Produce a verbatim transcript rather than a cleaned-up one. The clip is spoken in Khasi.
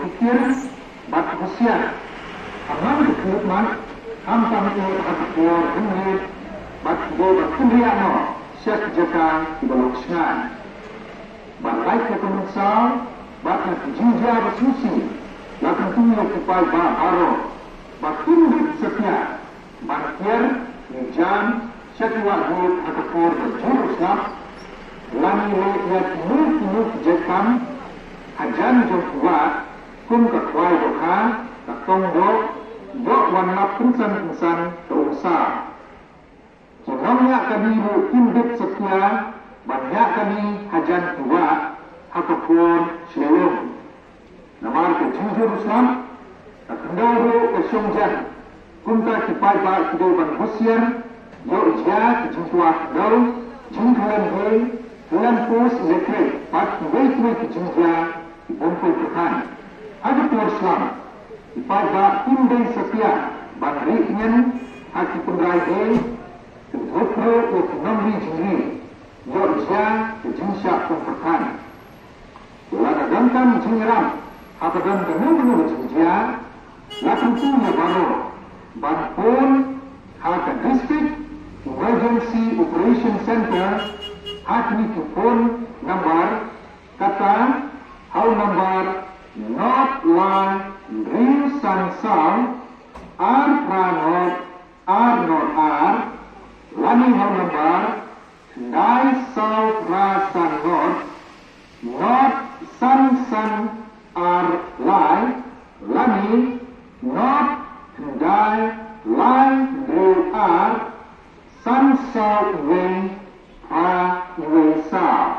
Ki tiar bad ki husiar, ha man ka khlieh mat, khamtam eh ha ka por hynrei bad ki dei ban pynriah noh sha ki jaka kiba long shngain. Ban lait na ka mynsaw bad na ki jingjia ba sngewsih, la kyntu ïa ki paidbah baroh ba kin bit satia ban kiar ne jan sha ki wah rit ha ka por ba jur u slap, lane leh ïa kino kino ki jait kam hajan jong ki wah, kum ka khwai dohkha, ka tong doh, ïoh wan lap kynsan kynsan ka umsaw. Ki nongñiah kali ruh kin bit satia ban ñiah kali hajan ki wah ha ka por shlei um. Namar ka jingjur u slap, ka khyndew ruh ka shong jan. Kumta ki paidbah ki dei ban husiar ïoh jia ki jingtwa khyndew, jingkhlem hei, khlem post elektrik bad kiwei kiwei ki jingjia ki bym poi pyrthei. Ha ka por slap, ki paidbah kim dei satia ban rieh tngen ha ki pynrai hei, ki hok ruh ïa ki nongri jingri ïoh jia ki jingshah pynpyrkhat. Lada don kam jingïarap haba don kano kano ka jingjia, la kyntu ïa baroh ban phone ha ka District Emergency Operation Centre ha kine ki phone number, kata ha u number nod lai hynriew san saw ar phra nod ar nod ar, lane ha u number khyndai saw phra san nod nod san san ar lai, lane nod khyndai lai hynriew ar san saw uwei phra uwei saw.